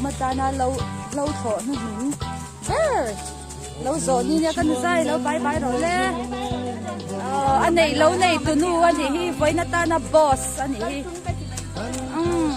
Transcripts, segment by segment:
atana lo lo thlawh hnuhnung ber lo zawh ni nia ka nu zai lo bai bai rawh le a neih lo nei tunu a nih hi vawiin atana boss a nih hi umm.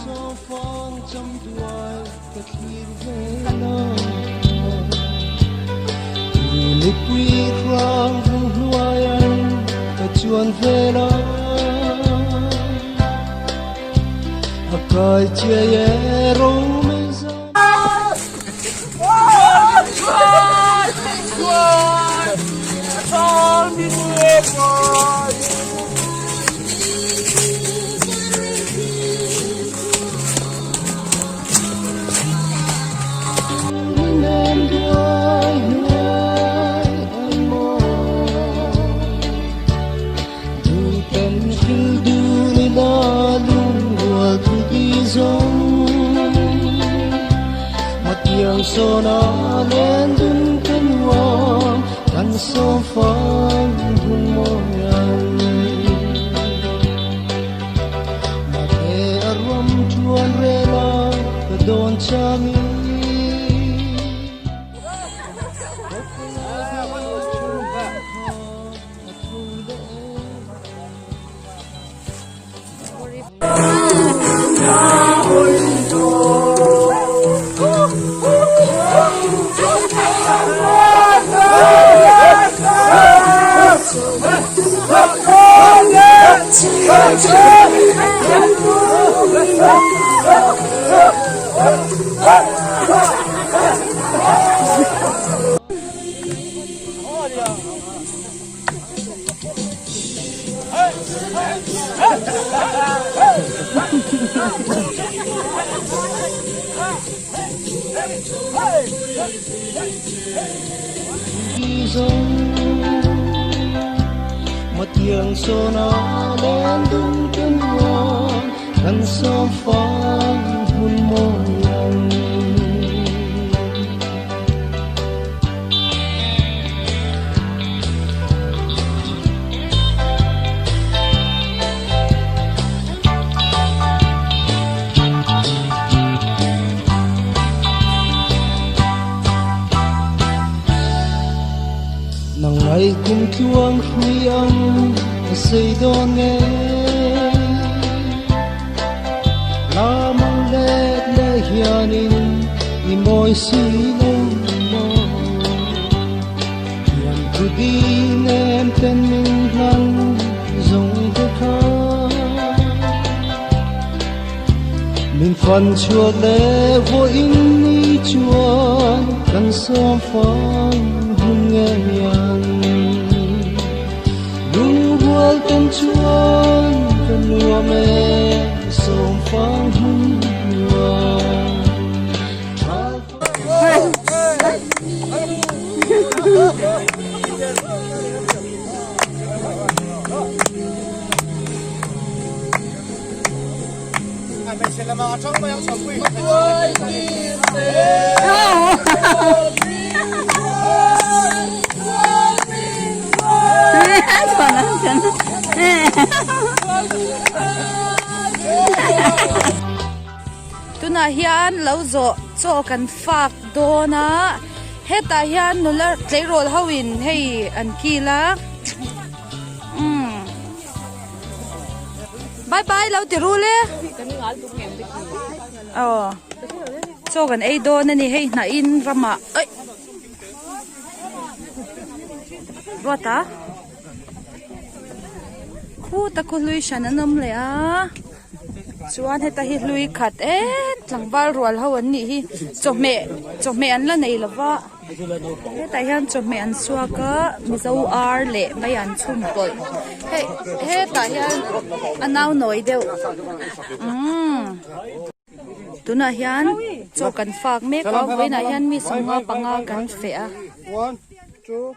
Tunah hian lo zawh chaw kan fak dawn a hetah hian nula tleirawl ho in hei an kil a umm bye bye lo ti rul e aw chaw kan ei dawn a ni hei hnah in ramah aih ruata khuta khu hlui hran an awm leh a. Chuan heta hi hlui khat em tlangval rual ho an nih hi chawhmeh chawhmeh an la nei lova hetah hian chawhmeh an suak a mizo ar leh mai an chhum pawlh hei hetah hian a nau nawi deuh umm tunah hian chaw kan fak mek a vawiinah hian mi sawmnga panga kan feh a.